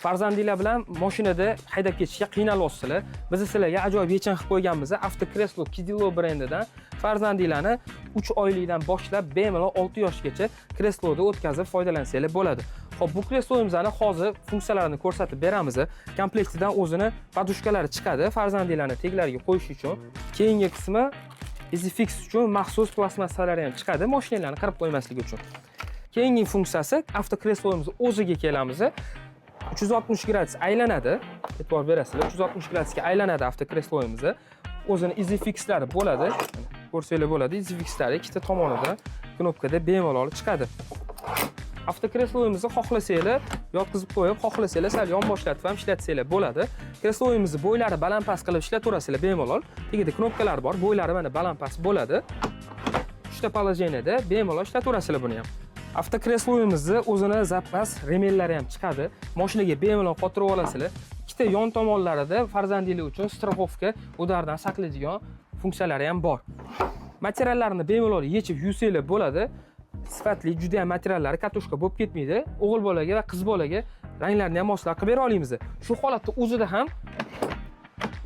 Farzandinglar bilan mashinada haydab ketishga qiynalyapsizlar. Biz sizlarga ajoyib yechim qilib qo'yganmiz. Avtokreslo Kidilo brendidan farzandinglarni 3 oylikdan boshlab bemalol 6 yoshgacha kresloda o'tkazib foydalansanglar bo'ladi. Xo'p, bu kreslomizni hozir funksiyalarini ko'rsatib beramiz. Komplektidan o'zini подушка lari chiqadi farzandinglarni teglariga qo'yish uchun. Keyingi qismi Isofix uchun maxsus plastmassalari ham chiqadi, mashinalarni qirib qo'ymaslik uchun. Keyingi funksiyasi, avtokreslomiz o'ziga kelamiz. 360 gradus aylanadi. E'tibor berasizlar, 360 gradusga aylanadi avtokreslomiz. O'zini Isofixlari bo'ladi. Ko'rsanglar bo'ladi, Isofixlari ikkita tomonida knopkada bemalol chiqadi. Avtokreslomizni xohlasanglar yotqizib qo'yib, xohlasanglar sal yonboshlatib ham ishlatsanglar bo'ladi. Kreslomizni bo'ylari baland-past qilib ishlataverasizlar bemalol. Tagida knopkalar bor, bo'ylari mana baland-past bo'ladi. Uchta положение da bemalol ishlataverasizlar buni ham. Avtokreslomizni o'zini запас ремень lari ham chiqadi. Mashinaga bemalol qotirib olasizlar. Ikkita yon tomonlarida farzandinglar uchun страховка, удар dan saqlaydigan funksiyalari ham bor. Materiallarni bemalol yechib yuvsanglar bo'ladi. Sifatli juda ham materiallari, катушка bo'lib ketmaydi. O'g'il bolaga va qiz bolaga ranglarni ham moslab qilib bera olamiz. Shu holatda o'zida ham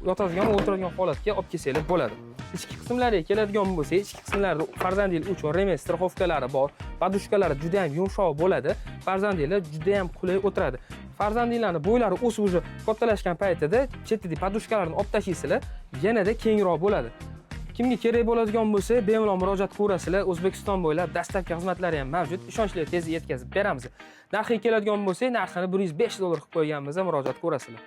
yotadigan va o'tiradigan holatga olib kelsanglar bo'ladi. Ichki qismlariga keladigan bo'lsak, ichki qismlarida farzandingiz uchun ремень страховка lari bor. Подушка lari juda ham yumshoq bo'ladi. Farzandinglar juda ham qulay o'tiradi. Farzandinglarni bo'ylari o'sib, уже kattalashgan paytida chetidagi подушка larni olib tashlaysizlar, yanada kengroq bo'ladi. Kimga kerak bo'ladigan bo'lsa, bemalol murojaat qilaverasizlar. O'zbekiston bo'ylab доставка xizmatlari ham mavjud. Ishonchli, tez yetkazib beramiz. Narxiga keladigan bo'lsak, narxini 105 dollar qilib qo'yganmiz, murojaat qilaverasizlar.